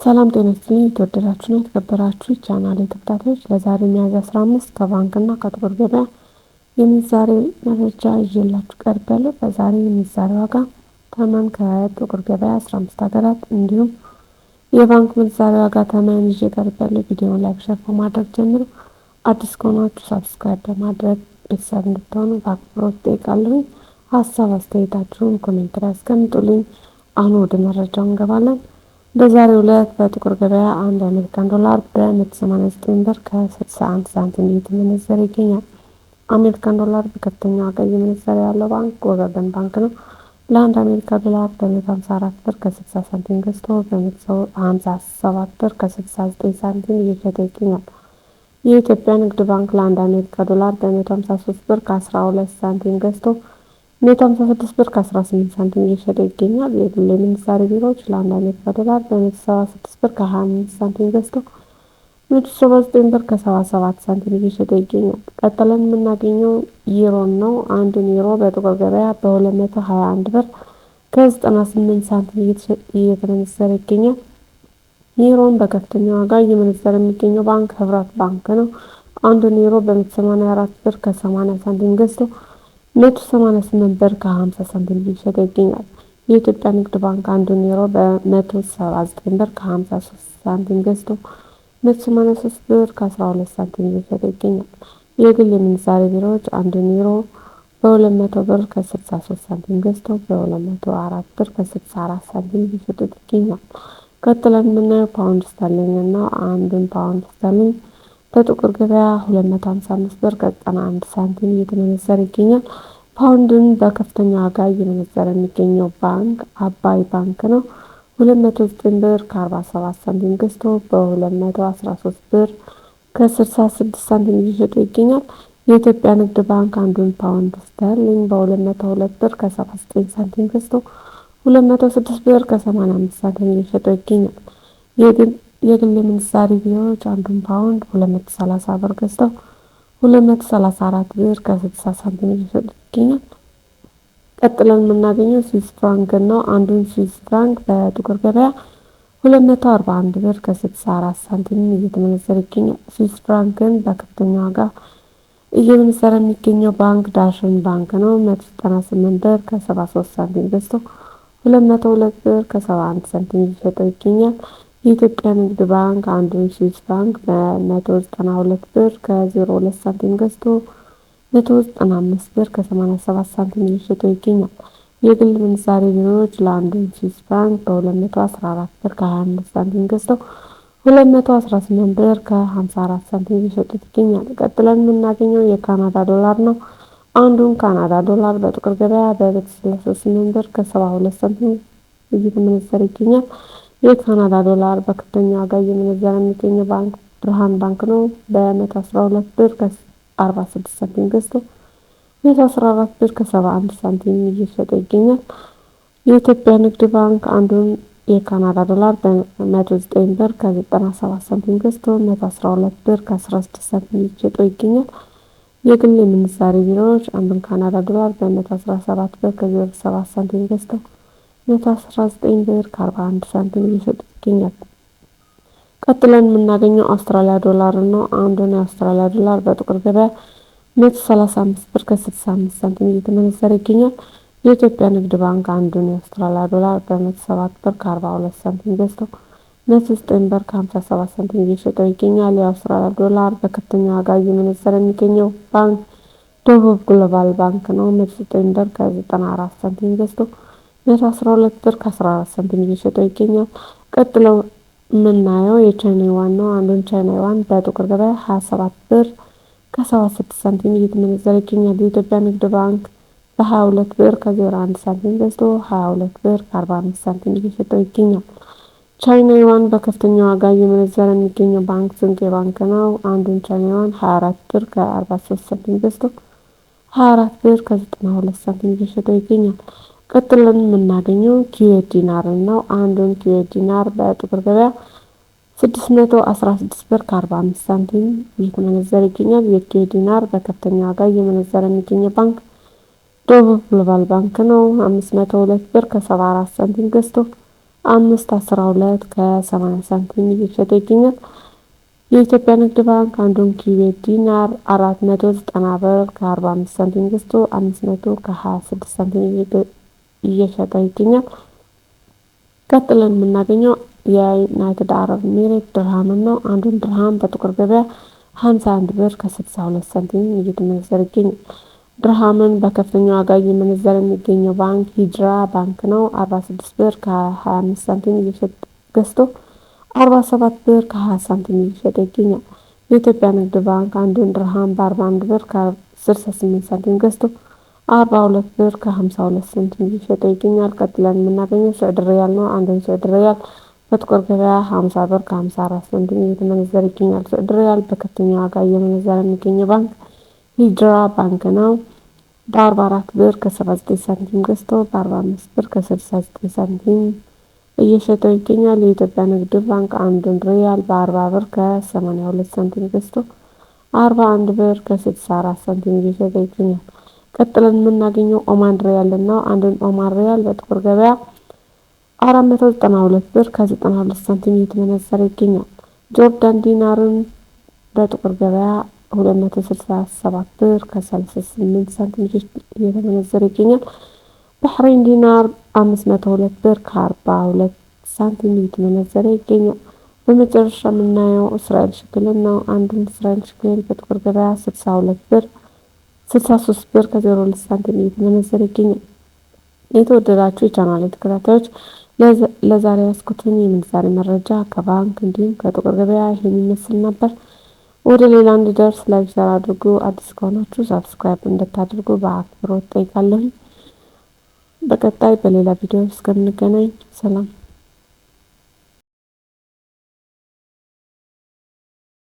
ሰላም ጤና ይስጥልኝ የተወደዳችሁና የተከበራችሁ የቻናሌ ተከታታዮች፣ ለዛሬ ሚያዝያ 15 ከባንክና ከጥቁር ገበያ የምንዛሬ መረጃ ይዤላችሁ ቀርቤያለሁ። በዛሬ የምንዛሬ ዋጋ ተመን ከጥቁር ገበያ 15 ሀገራት እንዲሁም የባንክ ምንዛሬ ዋጋ ተመን ይዤ ቀርቤያለሁ። ቪዲዮውን like፣ share በማድረግ ጀምሩ። አዲስ ከሆናችሁ subscribe በማድረግ ቤተሰብ እንድትሆኑ በአክብሮት እጠይቃለሁኝ። ሀሳብ አስተያየታችሁን comment ላይ አስቀምጡልኝ። አሁን ወደ መረጃው እንገባለን። በዛሬው ዕለት በጥቁር ገበያ አንድ የአሜሪካን ዶላር በ189 ብር ከ61 ሳንቲም እየተመነዘረ ይገኛል። አሜሪካን ዶላር በከፍተኛ ዋጋ እየመነዘረ ያለው ባንክ ወጋገን ባንክ ነው። ለአንድ አሜሪካ ዶላር በ154 ብር ከ60 ሳንቲም ገዝቶ በ157 ብር ከ69 ሳንቲም እየሸጠ ይገኛል። የኢትዮጵያ ንግድ ባንክ ለአንድ አሜሪካ ዶላር በ153 ብር ከ12 ሳንቲም ገዝቶ 156 ብር ከ18 ሳንቲም እየሸጠ ይገኛል። የግል የምንዛሬ ቢሮዎች ለአንድ አሜሪካ ዶላር በ176 ብር ከ25 ሳንቲም ገዝቶ 179 ብር ከ77 ሳንቲም እየሸጠ ይገኛል። ቀጥለን የምናገኘው ዩሮን ነው። አንዱን ዩሮ በጥቁር ገበያ በ221 ብር ከ98 ሳንቲም እየተመነዘረ ይገኛል። ዩሮን በከፍተኛ ዋጋ እየመነዘረ የሚገኘው ባንክ ህብረት ባንክ ነው። አንዱን ዩሮ በ184 ብር ከ80 ሳንቲም ገዝቶ 188 ብር ከ50 ሳንቲም እየሸጠ ይገኛል። የኢትዮጵያ ንግድ ባንክ አንዱን ዩሮ በ179 ብር ከ53 ሳንቲም ገዝቶ 183 ብር ከ12 ሳንቲም እየሸጠ ይገኛል። የግል የምንዛሬ ቢሮዎች አንዱን ዩሮ በ200 ብር ከ63 ሳንቲም ገዝቶ በ204 ብር ከ64 ሳንቲም እየሸጡት ይገኛል። ቀጥለን የምናየው ፓውንድ ስተርሊንግ ነው። አንዱን ፓውንድ ስተርሊንግ በጥቁር ገበያ 255 ብር ከ91 ሳንቲም እየተመነዘረ ይገኛል። ፓውንድን በከፍተኛ ዋጋ እየመነዘረ የሚገኘው ባንክ አባይ ባንክ ነው። 209 ብር ከ47 ሳንቲም ገዝቶ በ213 ብር ከ66 ሳንቲም እየሸጠ ይገኛል። የኢትዮጵያ ንግድ ባንክ አንዱን ፓውንድ ስተርሊንግ በ202 ብር ከ79 ሳንቲም ገዝቶ 206 ብር ከ85 ሳንቲም እየሸጠ ይገኛል። የግል የምንዛሪ ቢሮዎች አንዱን ፓውንድ 230 ብር ገዝተው 234 ብር ከ60 ሳንቲም እየሸጡት ይገኛል። ቀጥለን የምናገኘው ስዊስ ፍራንክ ነው። አንዱን ስዊስ ፍራንክ በጥቁር ገበያ 241 ብር ከ64 ሳንቲም እየተመነዘረ ይገኛል። ስዊስ ፍራንክን በከፍተኛ ዋጋ እየመነዘረ የሚገኘው ባንክ ዳሽን ባንክ ነው። 198 ብር ከ73 ሳንቲም ገዝቶ 202 ብር ከ71 ሳንቲም እየሸጠው ይገኛል። የኢትዮጵያ ንግድ ባንክ አንዱን ስዊስ ፍራንክ በ192 ብር ከ02 ሳንቲም ገዝቶ 195 ብር ከ87 ሳንቲም እየሸጠው ይገኛል። የግል ምንዛሬ ቢሮዎች ለአንዱን ስዊስ ፍራንክ በ214 ብር ከ25 ሳንቲም ገዝተው 218 ብር ከ54 ሳንቲም እየሸጡት ይገኛል። ቀጥለን የምናገኘው የካናዳ ዶላር ነው። አንዱን ካናዳ ዶላር በጥቁር ገበያ በ138 ብር ከ72 ሳንቲም እየተመነዘረ ይገኛል። የካናዳ ዶላር በከፍተኛ ዋጋ እየመነዘረ የሚገኘው ባንክ ብርሃን ባንክ ነው። በ112 ብር ከ46 ሳንቲም ገዝቶ 114 ብር ከ71 ሳንቲም እየሸጠ ይገኛል። የኢትዮጵያ ንግድ ባንክ አንዱን የካናዳ ዶላር በ109 ብር ከ97 ሳንቲም ገዝቶ 112 ብር ከ16 ሳንቲም እየሸጠው ይገኛል። የግል የምንዛሬ ቢሮዎች አንዱን ካናዳ ዶላር በ117 ብር ከ07 ሳንቲም ገዝተው 119 ብር ከ41 ሳንቲም እየሸጡት ይገኛል። ቀጥለን የምናገኘው አውስትራሊያ ዶላር ነው። አንዱን የአውስትራሊያ ዶላር በጥቁር ገበያ 135 ብር ከ65 ሳንቲም እየተመነዘረ ይገኛል። የኢትዮጵያ ንግድ ባንክ አንዱን የአውስትራሊያ ዶላር በ107 ብር ከ42 ሳንቲም ገዝቶ 109 ብር ከ57 ሳንቲም እየሸጠው ይገኛል። የአውስትራሊያ ዶላር በከፍተኛ ዋጋ እየመነዘረ የሚገኘው ባንክ ደቡብ ግሎባል ባንክ ነው። 109 ብር ከ94 ሳንቲም ገዝቶ 112 ብር ከ14 ሳንቲም እየሸጠው ይገኛል። ቀጥለው የምናየው የቻይና ዩዋን ነው። አንዱን ቻይና ዩዋን በጥቁር ገበያ 27 ብር ከ76 ሳንቲም እየተመነዘረ ይገኛል። የኢትዮጵያ ንግድ ባንክ በ22 ብር ከ01 ሳንቲም ገዝቶ 22 ብር ከ45 ሳንቲም እየሸጠው ይገኛል። ቻይና ዩዋን በከፍተኛ ዋጋ እየመነዘረ የሚገኘው ባንክ ስንቄ ባንክ ነው። አንዱን ቻይና ዩዋን 24 ብር ከ43 ሳንቲም ገዝቶ 24 ብር ከ92 ሳንቲም እየሸጠው ይገኛል። ቀጥለን የምናገኘው ኩዌት ዲናር ነው። አንዱን ኩዌት ዲናር በጥቁር ገበያ 616 ብር ከ45 ሳንቲም እየተመነዘረ ይገኛል። የኩዌት ዲናር በከፍተኛ ዋጋ እየመነዘረ የሚገኘው ባንክ ደቡብ ግሎባል ባንክ ነው። 502 ብር ከ74 ሳንቲም ገዝቶ 5.12 ከ80 ሳንቲም እየሸጠ ይገኛል። የኢትዮጵያ ንግድ ባንክ አንዱን ኩዌት ዲናር 490 ብር ከ45 ሳንቲም ገዝቶ 500 ከ26 ሳንቲም እየሸጠ ይገኛል። ቀጥለን የምናገኘው የዩናይትድ አረብ ኤሚሬት ድርሃምን ነው። አንዱን ድርሃም በጥቁር ገበያ 51 ብር ከ62 ሳንቲም እየተመነዘረ ይገኛል። ድርሃምን በከፍተኛ ዋጋ እየመነዘረ የሚገኘው ባንክ ሂጅራ ባንክ ነው። 46 ብር ከ25 ሳንቲም ገዝቶ 47 ብር ከ20 ሳንቲም እየሸጠ ይገኛል። የኢትዮጵያ ንግድ ባንክ አንዱን ድርሃም በ41 ብር ከ68 ሳንቲም ገዝቶ 42 ብር ከ52 ሳንቲም እየሸጠ ይገኛል። ቀጥለን የምናገኘው ስዑድ ሪያል ነው። አንዱን ስዑድ ሪያል በጥቁር ገበያ 50 ብር ከ54 ሳንቲም እየተመነዘረ ይገኛል። ስዑድ ሪያል በከፍተኛ ዋጋ እየመነዘረ የሚገኘው ባንክ ሂጅራ ባንክ ነው። በ44 ብር ከ79 ሳንቲም ገዝቶ በ45 ብር ከ69 ሳንቲም እየሸጠው ይገኛል። የኢትዮጵያ ንግድ ባንክ አንዱን ሪያል በ40 ብር ከ82 ሳንቲም ገዝቶ 41 ብር ከ64 ሳንቲም እየሸጠ ይገኛል። ቀጥለን የምናገኘው ኦማን ሪያል ነው። አንዱን ኦማን ሪያል በጥቁር ገበያ 492 ብር ከ92 ሳንቲም እየተመነዘረ ይገኛል። ጆርዳን ዲናርን በጥቁር ገበያ 267 ብር ከ38 ሳንቲም እየተመነዘረ ይገኛል። ባህሬን ዲናር 502 ብር ከ42 ሳንቲም እየተመነዘረ ይገኛል። በመጨረሻ የምናየው እስራኤል ሽክልን ነው። አንዱን እስራኤል ሽክል በጥቁር ገበያ 62 ብር 63 ብር ከ02 ሳንቲም እየተመነዘረ ይገኛል። የተወደዳችሁ የቻናሌ ተከታታዮች፣ ለዛሬ ያስኩትን የምንዛሬ መረጃ ከባንክ እንዲሁም ከጥቁር ገበያ ይህን ይመስል ነበር። ወደ ሌላ እንዲደርስ like፣ share አድርጉ። አዲስ ከሆናችሁ subscribe እንድታደርጉ በአክብሮት ጠይቃለሁኝ። በቀጣይ በሌላ ቪዲዮ እስከምንገናኝ ሰላም።